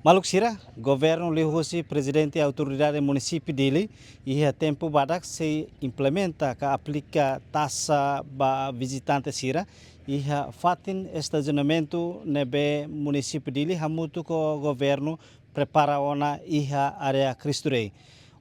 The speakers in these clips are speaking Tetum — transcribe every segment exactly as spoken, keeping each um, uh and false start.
Maluk sira, governu liuhusi Prezidente Autoridade Munisípiu Dili, iha tempu badak sei implementa ka aplika taxa ba vizitante sira iha fatin estasionamentu ne'ebé Munisípiu Dili hamutuk ho governu prepara ona iha área Cristo Rei.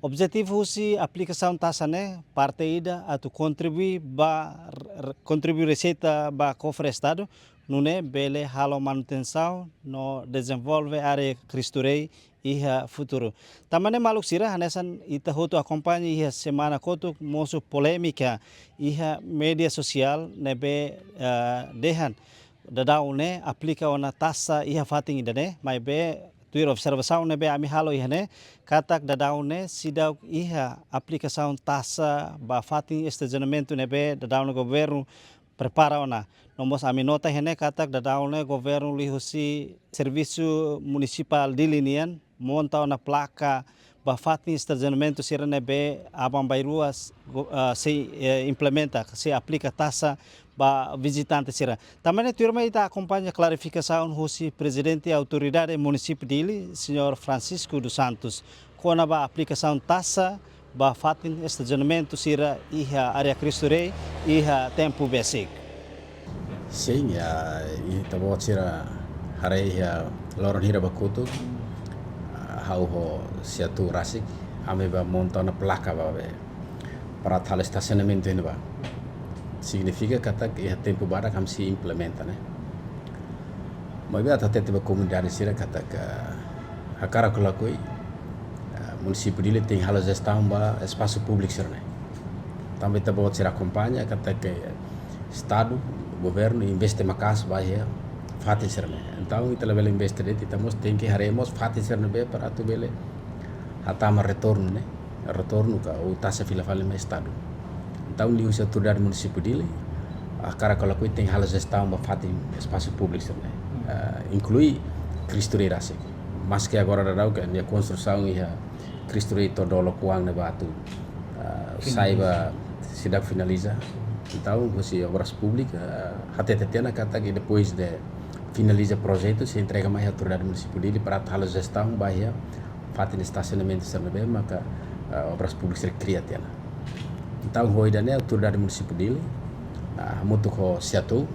Objetivu husi aplikasaun taxa ne'e, parte ida atu kontribui ba, r-, kontribui reseita ba kofre Estadu, nune'e bele halo manutensaun no dezenvolve área Cristo Rei iha futuru. Tanba ne'e maluk sira, hanesan ita hotu akompaña iha semana kotuk mosu polémika iha média sosiál ne'ebé, eh, dehan daudaun ne'e aplika ona taxa iha fatin ida-ne'e, maibé tuir observasaun ne'ebé ami halo iha ne'e, katak daudaun ne'e seidauk iha aplikasaun taxa ba fatin estasionamentu ne'ebé daudaun ne'e governu prepara ona. No mós ami nota iha ne'e katak daudaun ne'e governu liuhusi Servisu Munisipál Dili nian monta ona plaka ba fatin estasionamentu sira ne'ebé aban-bainrua s-, go-, ah, sei, eh, implementa, sei aplika taxa ba vizitante sira. Tanba ne'e tuirmai ita akompaña klarifikasaun husi Prezidente Autoridade Munisípiu Dili, Señór Francisco dos Santos, kona-ba aplikasaun taxa ba fatin estasionamentu sira iha área Cristo Rei iha tempu besik. Sin, ya, ita-boot sira haree iha loron hira ba kotuk, ah, ha'u ho SEATOU rasik, ami bá monta ona plaka ba be para atu halo estasionamentu iha ne'ebá. Signifika katak iha tempu badak ami sei implementa, ne'e. Maibé atu hatete ba komunidade sira katak, ah, hakarak ka lakohi, ah, Munisípiu Dili tenke halo jestaun ba espasu públiku sira-ne'e. Tanba ita-boot sira akompaña katak Estadu, governu investe maka'as ba iha fatin sira-ne'e. Entaun ita labele investe de'it, ita mós tenke haree mós fatin sira ne'ebé para atu bele hatama retornu, ne'e. Retornu ka ou taxa fila fali mai Estadu. Entaun liuhusi Autoridade Munisípiu Dili, hakarak ka lakohi tenke halo jestaun ba fatin espasu públiku sira-ne'e. Ah, inklui Cristo Rei rasik. Maski agora daudaun ke nia konstrusaun iha Cristo Rei to'o dolok oan ne'ebá atu, ah, Finaliza. Sai ba seidauk finaliza. Entaun husi Obras Públikas, ah, hatete tiha ona katak depois de finaliza projetu, sei entrega mai Autoridade Munisípiu Dili para atu halo jestaun ba iha fatin estasionamentu sira ne'ebé maka, ah, Obras Públikas sira kria tiha ona. Entaun ho ida-ne'e Autoridade Munisípiu Dili, ah, hamutuk ho SEATOU,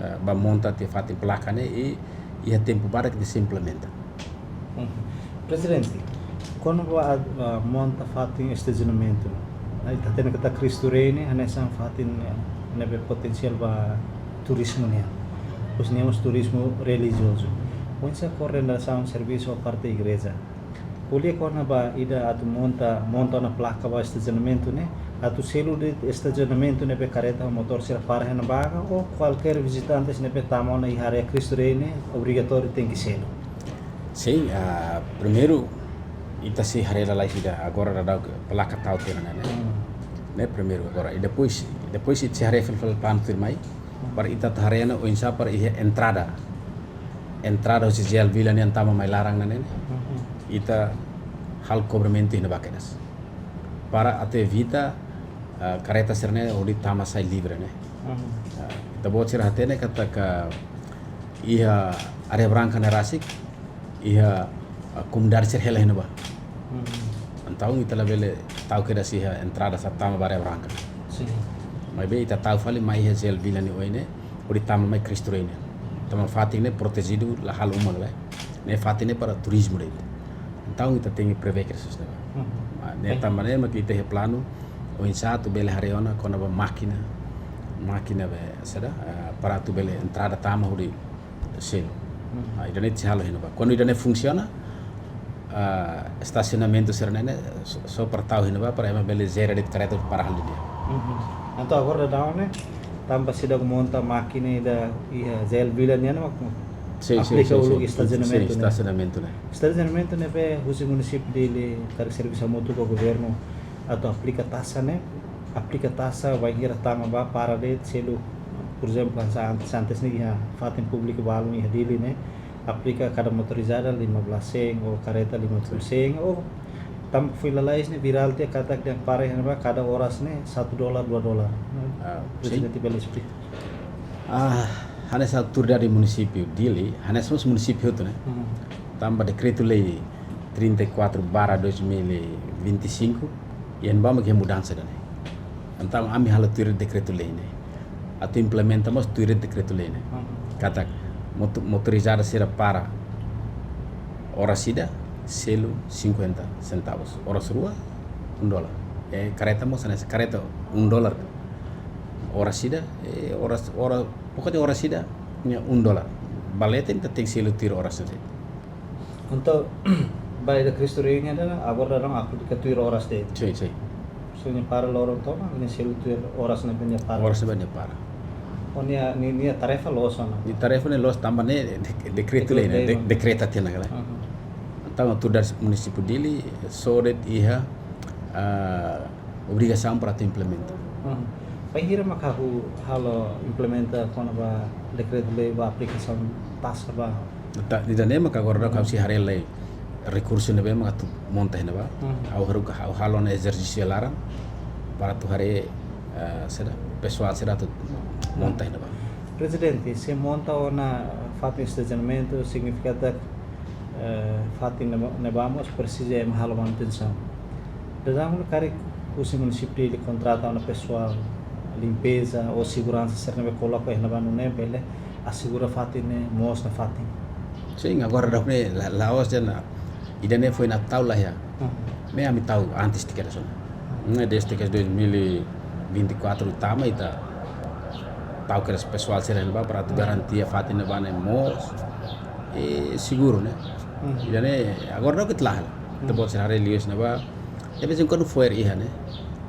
ah, bá monta tiha fatin plaka ne'e i iha tempu badak ita sei implementa. Mhm. Prezidente, kona-ba, ah, monta fatin estasionamentu, ah, ita hatene katak Cristo Rei ne'e hanesan fatin, eh, ne'ebé potensiál ba turizmu nian. Depois nia mós turizmu relijiozu. Oinsá koordenasaun servisu ho parte igreja? Ko'alia kona-ba ida atu monta, monta ona plaka ba estasionamentu ne'e, atu selu de'it estasionamentu ne'ebé karreta ho motór sira para iha ne'ebá ka, ou kualkér vizitante ne'ebé tama ona iha área Cristo Rei ne'e obrigatóriu tenke selu? Sin, ah, primeiru, ita sei haree lalais ida agora daudaun ke plaka tau tiha ona ne'e, ne'e? Hmm. Ne'e primeiru agora. I depois, depois ita sei haree fali fali planu tuirmai, hmm, para ita atu haree ona oinsá para iha entrada. Entrada husi J L Vila nian tama mai laran ne'e, ne'e? Hmm. Ita halo kobrimentu iha ne'ebá kedas. Para atu evita, ah, karreta sira-ne'e hodi tama sai livre, ne'e? Hmm. Ah, ita-boot sira hatene katak iha Areia Branca ne'e rasik, iha, ah, komunidade sira hela iha ne'ebá. Hmm. Entaun ita labele tau kedas iha entrada sá tama ba Areia Branca. Sin. Maibé ita tau fali mai iha J L Vila nia oin ne'e, hodi tama mai Cristo Rei ne'e. Tanba fatin ne'e protejidu, la halo uma lai. Ne'e fatin ne'e para turizmu de'it. Entaun ita tenke prevee kedas ne'e. Hmm. Ah, ne'e, sin, tanba ne'e mak ita iha planu oinsá atu bele haree ona kona-ba mákina, mákina be saida, ah, para atu bele entrada tama hodi selu. Hmm. Ah, ida-ne'e sei halo iha ne'ebá. Kuandu ida-ne'e funsiona, ah, estasionamentu sira-ne'e ne'e só, só para tau iha ne'ebá para ema bele jere de'it karreta para halo di'ak. Mhm. Entaun agora daudaun ne'e, tanba seidauk monta mákina ida iha J L Vila nian mak, sin, sin, aplika, sin, uluk, sin, estasionamentu, sin, ne'e? Estasionamentu ne'e. Estasionamentu ne'ebé husi Munisípiu Dili karik servisu hamutuk ho governu atu aplika taxa ne'e, aplika taxa bainhira tama bá para de'it selu, por ezemplu, hanesan antes, antes ne'e iha fatin públiku balun iha Dili ne'e, aplika kada motorizada lima belas sen, ou karreta lima puluh sen, ou tanba foin lalais ne'e virál tiha katak dehan para iha ne'ebá kada oras ne'e satu dolar, dua dolar. Ah, Prezidente, sin, bele esplika? Ah, hanesan Autoridade Munisípiu Dili, hanesan mós munisípiu hotu, ne'e? Hmm. Tanba dekretu-lei trinta e quatro barra dois mil e vinte e cinco, iha ne'ebá mak iha mudansa ida-ne'e. Entaun, ami halo tuir dekretu-lei ne'e. Atu implementa mós tuir dekretu-lei ne'e. Katak moto-, motorizada sira para oras ida, selu cinquenta centavos. Oras rua, um dólar. E kareta mós hanesan, kareta um dólar. Oras ida, e oras, ora, pokoknya oras ida, nia um dólar. Baleta ita tenke selu tuir oras ne'e. Entaun, ba ida Cristo Rei nian, agora daudaun aplika tuir oras de'it. Sin, sin. Se nia para loron tomak, nia selu tuir oras ne'ebé nia para. Oras ne'ebé nia para. Oh, nia, nia, nia tarefa loos ona. Nia tarefa ne'e loos tanba ne'e de-, dekretu-lei ne'e, de-, dekreta tiha ona, kala. Aha. Entaun, autoridade munisípiu Dili, só de'it iha, ah, obrigasaun para atu implementa. Aha. Bainhira mak hahú halo implementa kona-ba dekretu-lei ba aplikasaun taxa ba? Ta, ida-ne'e mak agora daudaun ha'u sei haree lai rekursu ne'ebé mak atu monta iha ne'ebá. Hmm. Ha'u haru, ha'u halo ona ezersísiu iha laran para atu haree, eh, sira, pesoál sira atu monta iha ne'ebá. Prezidente, se monta ona fatin estasionamentu signifika katak, eh, fatin ne'ebá, ne'ebá mós presiza ema halo manutensaun. Daudaun karik husi munisípiu Dili kontrata ona pesoál limpeza ou seguransa sira ne'ebé koloka iha ne'ebá nune'e bele asegura fatin ne'e moos nafatin. Sin, agora daudaun ne'e la, la'ós de'it ona, ida-ne'e foin atu tau la iha. Hmm. Ne'e ami tau antes tiha kedas ona. Ne'e desde que dois mil e vinte e quatro tama ita tau kedas pesoál sira iha ne'ebá para atu garantia fatin ne'ebá ne'e moos, e seguru, ne'e. Hmm. Ida-ne'e agora daudaun ita la iha. Hmm. Ita-boot sira haree liuhusi ne'ebá. De vez em quando fo'er iha, ne'e.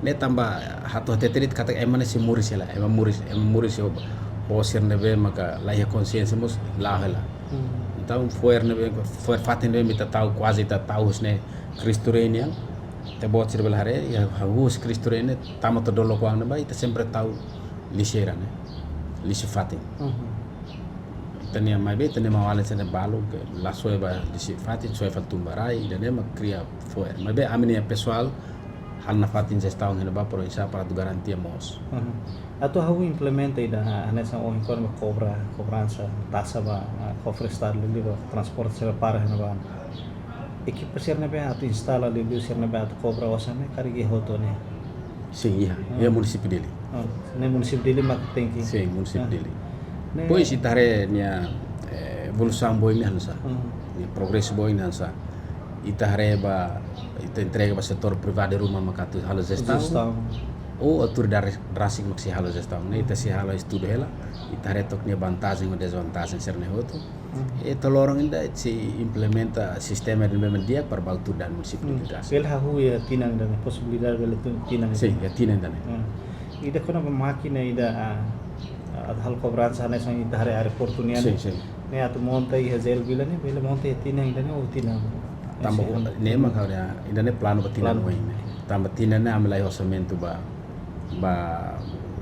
Ne'e tanba atu hatete de'it katak ema ne'e sei moris hela, ema moris, ema moris ho, ho sira ne'ebé maka la iha konsiénsia mós la'o hela. Hmm. Entaun fo'er ne'ebé, fo'er fatin ne'ebé mak ita tau, kuaze ita tau husi ne'e Cristo Rei nian. Ita-boot sira bele haree, iha, iha husi Cristo Rei ne'e, tama to'o dolok oan ne'ebá, ita sempre tau lixeira, ne'e. Lixu fatin. Mhm. Ita-nia maibé, ita-nia maun-alin sira ne'e balu, ke la soe ba lixu fatin, soe fali tun ba rai, ida-ne'e mak kria fo'er. Maibé ami-nia pesoál halo nafatin jestaun iha ne'ebá para oinsá para atu garantia moos. Mhm. Atu hahú implementa ida, ah, hanesan ohin kona-ba kobra, kobransa, taxa ba, ah, kofre estadu liuliu ba transporte sira para iha ne'ebá. Ekipa sira ne'ebé atu instala liuliu sira ne'ebé atu kobra osan ne'e karik iha hotu ne'e? Sin, iha. Hmm. Iha munisípiu Dili. Oh, ne'e munisípiu Dili mak tenke? Sin, munisípiu, ah, Dili. Ne'e. Depois ita haree nia, eh, evolusaun boot nia hanesan. Hmm. Nia progresu boot nia hanesan. Ita haree ba, ita entrega ba setór privadu ruma maka atu halo jestaun. Jestaun. Ou autoridade rasik mak sei halo jestaun. Ne'e ita sei halo estudu hela. Ita haree took nia vantajen ho dezvantajen sira-ne'e hotu. Hmm. E to'o loron ida sei implementa sistema ida ne'ebé mak di'ak para ba autoridade munisípiu, hmm, Dili rasik. Bele hahú iha tinan ida-ne'e, posibilidade bele tu tinan ida-ne'e. Sin, iha tinan ida-ne'e. Hmm. Ida kona-ba mákina ida, ah, ah, atu halo kobransa hanesan ita haree aeroportu nian. Sin, sin. Ne'e atu monta iha Zeel Vila ne'e, bele monta iha tinan ida-ne'e ou tinan? Tanba, sin, o, ne'e mak ha'u dehan, ida-ne'e planu ba tinan, planu, oin ne'e. Tanba tinan ne'e ami la iha orsamentu ba, ba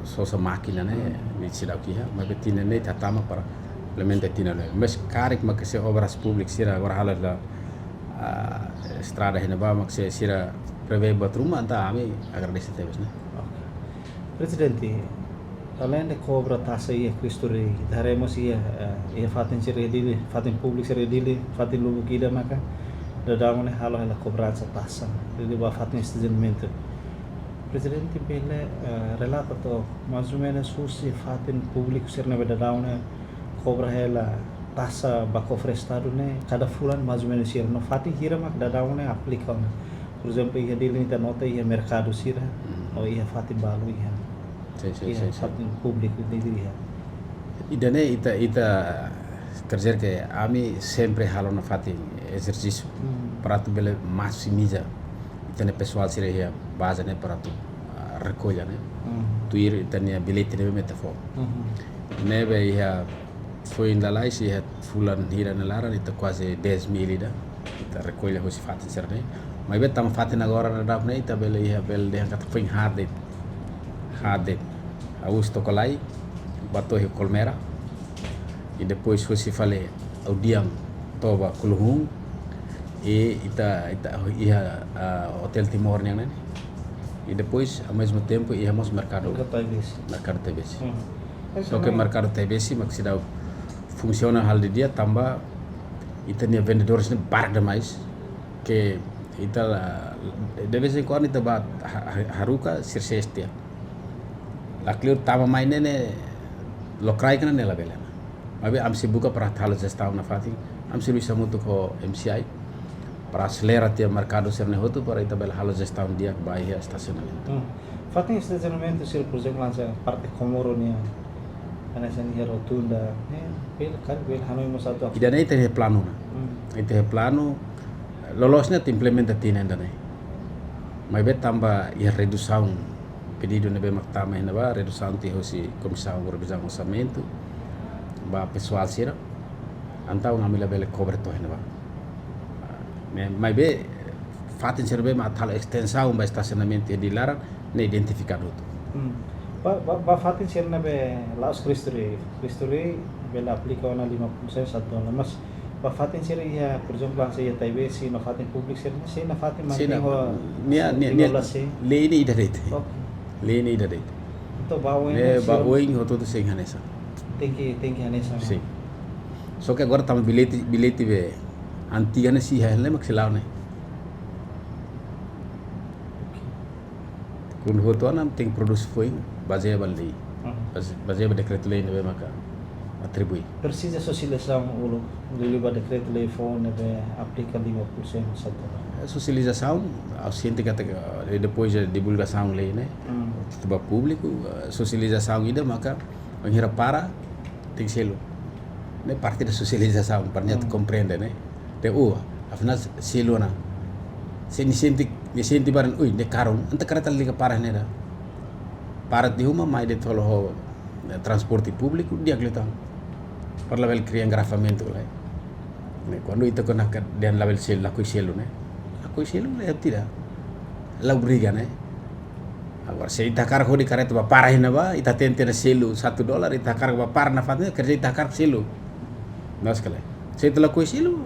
sosa mákina ne'e, hmm, ne'e seidauk iha, maibé tinan ne'e ita hatama para implementa tinan ne'e. Mas karik mak se Obras Públikas sira agora halo la, ah, estrada iha ne'ebá mak se sira prevee buat ruma, entaun ami agradese tebes, ne'e. Oke. Prezidente, aleinde kobra taxa iha Cristo Rei, ita haree mós iha, eh, iha fatin sira iha Dili, fatin públiku sira iha Dili, fatin lubuk ida maka daudaun ne'e halo hela kobransa taxa, liuliu ba fatin estasionamentu. Prezidente bele, eh, relata took, mais ou menus husi fatin públiku sira ne'ebé daudaun ne'e kobra hela taxa ba kofre estadu ne'e, kada fulan mais ou menus hira, no fatin hira mak daudaun ne'e aplika ona. Por ezemplu, iha Dili ita nota iha merkadu sira, hmm, ou iha fatin balu iha. Sin, sin, iha, sin, sin, fatin públiku Dili iha. Ida-ne'e ita, ita, quer dizer que ami sempre halo nafatin ezersísiu, hmm, para atu bele maksimiza ita-nia pesoál sira iha baze ne'e para atu, ah, rekolla ne'e. Hmm. Tuir ita-nia billete ne'ebé mak ita fó. Hmm. Ne'ebé iha foin lalais iha fulan hira nia laran ita kuaze dez mil ida. Ita rekolla husi fatin sira-ne'e. Maibé tanba fatin agora daudaun ne'e ita bele iha bele dehan katak foin haat de'it. Haat de'it. Agostu ka lae, ba to'o iha Colmera. I depois husi fali Audian to'o ba Kuluhun. I ita, ita iha, ah, Hotel Timor nian ne'e. I depois, ao mesmo tempo, iha mós merkadu. Merkadu Taibesi. Merkadu Taibesi. Hmm. Só que merkadu Taibesi mak seidauk funsiona halo di'ak tanba Ita-nia vendedores ne'e barak demais, ke ita la, de vez em quando ita bá ha-, ha-, haruka sira sees tiha. La kleur tama mai ne'e, ne'e lokraik ne'e, ne'e labele ona. Maibé ami sei buka para halo jestaun nafatin, ami sei servisu hamutuk ho M C I, para aselera tiha merkadu sira-ne'e hotu, para ita bele halo jestaun di'ak ba iha estasionamentu. Hmm. Fatin estasionamentu sira, por ezemplu, hanesan parte Comoro nian, hanesan iha rotunda, eh, bele, karik bele hanoin mós atu. Ida-ne'e ita-nia planu ona. Hmm. Ita-nia planu, loloos ne'e atu implementa tinan ida-ne'e. Maibé tanba iha redusaun pedidu ne'ebé mak tama iha ne'ebá, redusaun tiha husi Komisaun Revizaun Orsamentu ba pesoál sira, entaun ami labele kobre to'o iha ne'ebá. Ne'e, maibé fatin sira ne'ebé mak atu halo estensaun ba estasionamentu iha Dili laran, ne'e identifikadu hotu. Hmm. Ba, ba, ba fatin sira ne'ebé la'ós Cristo Rei, Cristo Rei bele aplika ona lima puluh sen satu dolar, mas ba fatin sira iha, por ezemplu, hanesan iha Taibesi no fatin públiku sira, sei nafatin, sei mantein na-, ho nia, nia, nia, lei ne'e ida de'it. Oke. Lei ne'e ida de'it. Entaun ba oin ne'e, ne'e ba sira oin hotu-hotu sei hanesan. Tenke, tenke hanesan. Sin. Só ke agora tanba billete, billete be antiga ne'e sei iha hela mak sei la'o ne'e. Kuandu hotu ona tenke prodús foin bazeia ba lei. Mhm. Baze-, bazeia ba dekretu-lei ne'ebé maka atribui. Presiza sosializasaun uluk, liuliu ba dekretu-lei foun ne'ebé aplika lima puluh sen satu. Eh, sosializasaun, ha'u sente katak, eh, depois de divulgasaun lei ne'e, hmm, atu ba públiku, eh, sosializasaun ida maka, bainhira para, tenke selu. Ne'e parte da sosializasaun, para nia atu, hmm, komprende, ne'e. Te, oh, afinál selu ona. Se nia sente, nia sente baran, ui, ne'e karun, entaun karreta lalika para ne'e ida. Para tiha uma, mai de'it halo ho, eh, transporte públiku, di'ak liután. Para labele kria engarrafamentu, lae. Ne'e, kuandu ita kona ka dehan labele selu, lakohi selu, ne'e. Lakohi selu, lae, tidak. La obriga, ne'e. Agora, se ita hakarak hodi karreta ba para iha ne'ebá, ita hatene tiha ona selu satu dolar, ita hakarak ba para nafatin, kerja ita hakarak selu. Mas kala. Se ita lakohi selu,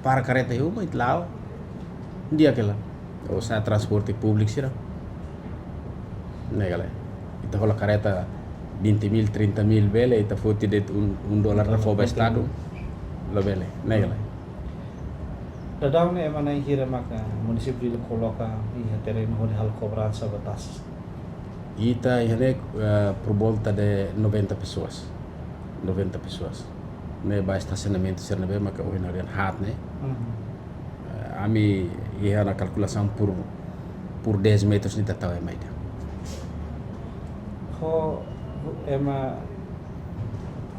para karreta iha uma, ita la'o. Di'ak hela. Uza transporte públiku sira. Ne'e kala. Ita hola karreta vinte mil, trinta mil bele, ita foti de'it um, um dólar ita fó ba estadu. Labele. Ne'e kala. Daudaun ne'e ema na'in hira maka munisípiu Dili koloka iha terrenu hodi halo kobransa ba taxas? Ita iha ne'e, eh, por volta de noventa pessoas. Noventa pessoas. Ne'e ba estasionamentu sira ne'ebé maka ohin ha'u dehan haat ne'e. Mhm. Eh, ami iha ona kalkulasaun por, por dez metros ne'e ita tau ema ida. Ho, ho ema,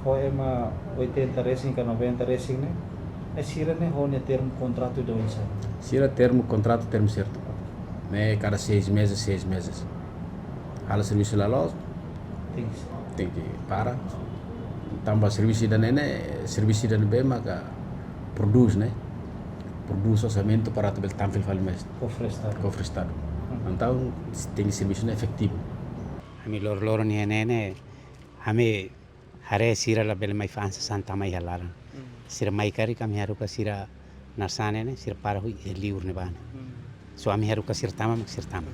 ho ema oitenta resin ka noventa resin ne'e, eh, sira-ne'e ho nia termu kontratu ida oinsá? Sira termu kontratu, termu sertu. Ne'e kada seis meses, seis meses. Halo servisu la loos, tenke, tenke para. Tanba servisu ida-ne'e ne'e, servisu ida ne'ebé maka prodús, ne'e. Prodús orsamentu para atu bele tampil fali mai kofre estadu. Kofre estadu. Hmm. Entaun, tenke servisu ne'e efetivu. Ami lor-, loron iha ne'e ne'e, ami haree sira labele mai fa'an sasán tama iha laran. Hmm. Sira mai karik ami haruka sira narsá ne'e ne'e, sira para husi iha liur ne'ebá ne'e. Hmm. Só ami haruka sira tama, mak sira tama.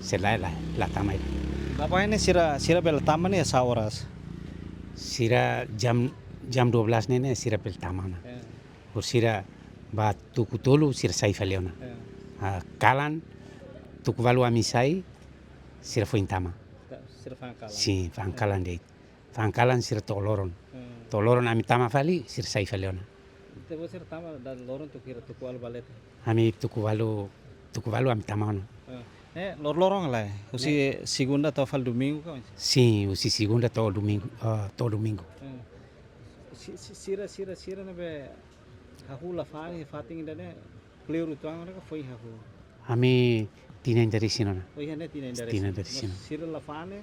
Se lae, lae, la tama ida. Bapa ne'e sira, sira bele tama ne'e sá oras? Sira jam, jam dua belas ne'e ne'e sira bele tama ona. Ya. Baru sira ba tuku tolu sira sai fali ona. Ya. Ah, kalan tuku ualu ami sai, sira foin tama. Ta-, sira fa'an kalan. Sin, fa'an kalan de'it. Fa'an kalan sira to'o loron. Hmm. To'o loron ami tama fali, sira sai fali ona. Entaun sira tama dala loron tuku hira, tuku ualu ba leten? Ami tuku ualu, tuku ualu ami tama ona. Hmm. Eh, lor-loron lae? Husi, ya, segunda to'o fali domingu ka? Sin, husi segunda to'o domingu, ah, to'o domingu. Hmm. Si-, si-, sira, sira, sira ne'ebé hahú la fa'an iha fatin ida-ne'e, kleur uitoan ona ka foin hahú? Ami tinan ida resin ona. Oh, iha ne'e tinan ida resin. Tinan ida resin ona. Mas sira la fa'an ne'e,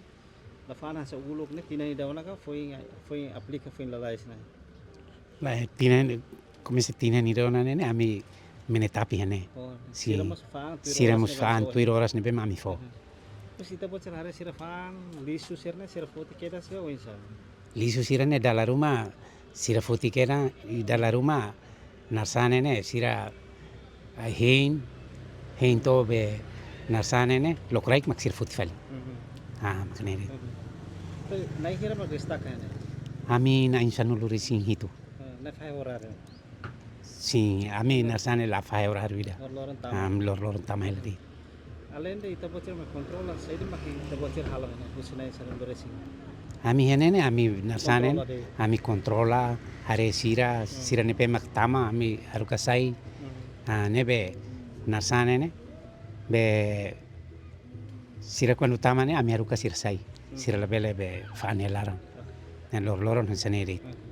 la fa'an hanesan uluk ne'e tinan ida ona ka foin, foin aplika foin lalais ne'e? Lae, tinan, komesa tinan ida ona ne'e ne'e ami menetap iha ne'e. Oh, sin. Sira mós fa'an tuir oras ne'ebé fó. Sira mós fa'an tuir oras ne'ebé mak ami fó. Aha. Terus ita-boot sira haree sira fa'an lixu sira-ne'e, sira foti kedas ka oinsá? Lixu sira-ne'e dala ruma sira foti kedas, i dala ruma narsá ne'e ne'e sira, ah, hein, hein to'o be narsá ne'e ne'e lokraik mak sira foti fali. Mhm. Ah, mak ne'e. Mhm. Na'in hira mak destaka ne'e? Ami na'in sanulu resin hitu. Ah, na'in fahe horáriu? Sin, ami Narsá ne'e la fahe oráriu ida. Loron-loron tama. Ami loron-loron tama hela de'it. Alende ita-boot sira mak kontrola, saida mak ita-boot sira halo ne'e, husi na'in sira-ne'ebé resin? Ami iha ne'e ne'e, ami Narsá ne'e, kontrola de'it. Ami kontrola, haree sira, hmm, sira ne'ebé mak tama, ami haruka sai. Hmm. Ah, ne'ebé Narsá ne'e ne'e, be sira kuandu tama ne'e, ami haruka sira sai. Hmm. Sira labele be fa'an iha laran. Oke. Ne'e loron-loron hanesan ne'e de'it. Oke.